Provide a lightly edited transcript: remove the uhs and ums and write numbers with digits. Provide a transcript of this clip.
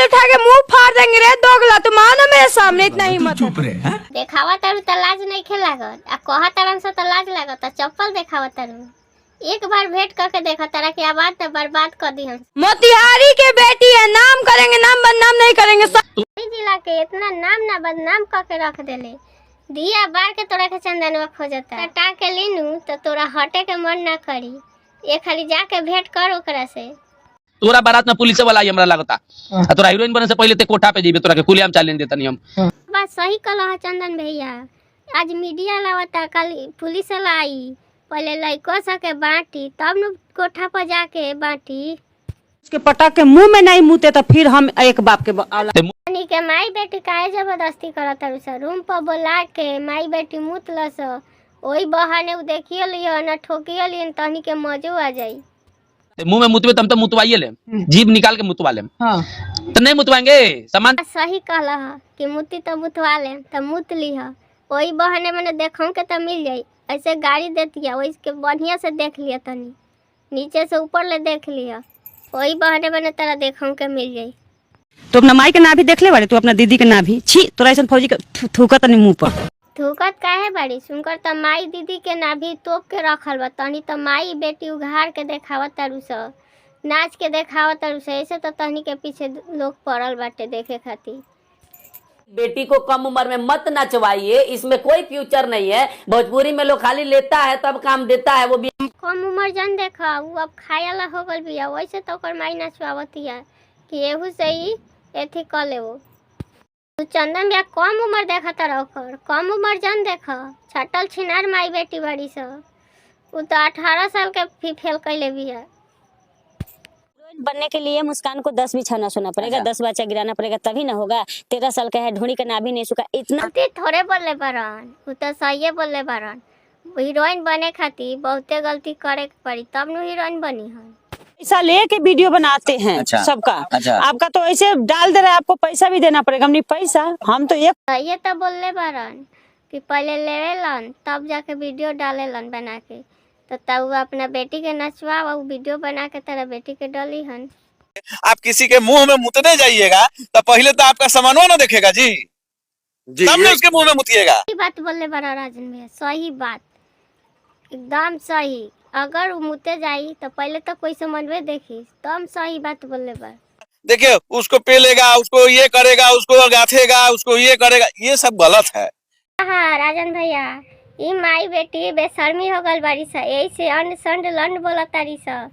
उठा के मुंह फाड़ देंगे रे दोगला। तुम आओ ना मेरे सामने, इतना हिम्मत है। देखावा तारू त लाज नहीं लागत आ कहा तारन से त लाज लागत आ चप्पल देखावा तारू। एक बार भेंट करके देखा, तारा के आवाज त बर्बाद कर दी हम। मोतिहारी के बेटी है, नाम करेंगे, नाम बदनाम नहीं करेंगे। जिला के इतना नाम ना बदनाम करके रख देले। दिया बार के तोरा के चंदनवा खोजता सटा के लीनू तो तोरा हटे के मन ना करी। ये खाली जाके भेंट कर ओकरा से। तोरा बारात में पुलिस वाला आई हमरा लागता आ तोरा हीरोइन बने से पहले ते कोठा पे जेबे, तोरा के कुलियाम चालेंज देतनी हम। बात सही कहला चंदन भैया। आज मीडिया लावता, कल पुलिस वाला आई। पहले लड़को सके बांटी तब न कोठा पर जाके बांटी। उसके पटक के मुंह में नहीं मुते तो फिर हम एक बाप के औलाद। यानी के माई बेटी काहे जबरदस्ती करत तारू स? रूम पर बोला के माई बेटी मुत लस, ओही बहाने उ देखियो लियो न ठोकियो लियो, तहनी के मजो आ जाई। ते मुंह में मुतबे त हम तो मुतवाइए ले, जीभ निकाल के मुतवा लेम। तो नहीं मुतवाएंगे सामान। सही कहला ह कि मुती तो मुतवा ले त मुत लीह, ओही बहाने मने देखूं के त मिल जाई। ऐसे गाड़ी देतिया वही के बढ़िया से देख लिया, तनी नीचे से ऊपर ले देख लिया, वही बहाने मने तारा देखूं के मिल जाई। तू अपना माई के नाभि देख ले बारे, तू अपना दीदी के नाभि, छी तोरा ऐसा फौजी के थूकत नहीं मुंह पर। थूकत काहे बाड़ी? सुनकर त माई दीदी के नाभि तोप के रखल बा। तनी त माई बेटी उघार के देखावत तारू स, नाच के देखावत तारू स। ऐसे तो तहनी के पीछे लोग पड़ल बाटे देखे खातिर। बेटी को कम उम्र में मत नचवाइए, इसमें कोई फ्यूचर नहीं है। भोजपुरी में लोग खाली लेता है तब काम देता है वो भी। कम उम्र जन देखा, उ अब खाए ला हो गल बिया। वैसे तो ओकर माई नचवावतिया कि एहू से ही एथी क लेवो। तू चंदन भैया कम उम्र देखा तारा, ओकर कम उम्र जन देखा, छटल छिनार माई बेटी बाड़ी स। उ तो 18 साल के फी फेल कैले बिया। बनने के लिए मुस्कान को 10 बिछाना सोना पड़ेगा, 10 बच्चा गिराना पड़ेगा, तभी ना होगा। 13 साल का है, ढोड़ी का नाभि नहीं सूखा इतना। गलती थोड़े बोलले बारन, उ तो सहिए बोलले बारन। हीरोइन बने खातिर बहुते गलती करे के पड़ी, तब नु हीरोइन बनी हन। पैसा लेके वीडियो बनाते हैं सबका। आपका तो ऐसे डाल दे रहा है, आपको पैसा भी देना पड़ेगा। हमने पैसा, हम तो एक सहिए तो बोलले बारन कि पहले लेवेलन तब जाके वीडियो डालेलन बना के। तो तब उ अपना बेटी के नचवा, उ वीडियो बना के तेरा बेटी के डली हन। आप किसी के मुंह में मुतने जाइएगा तो पहले तो आपका सामानो ना देखेगा जी, तब ना उसके मुंह में मुतिएगा। सही बात बोलले बारा राजन भैया, सही बात, एकदम सही। अगर उ मुते जाई तो पहले तो कोई समझबे देखी, तब सही बात बोलले बा। देखिए, उसको पेलेगा, उसको ये करेगा, उसको गाथेगा, उसको ये करेगा, ये सब गलत है। हाँ राजन भैया, ई माई बेटी बेशर्मी हो गल बारी स, यही से अंड संड लंड बोलत तारी स।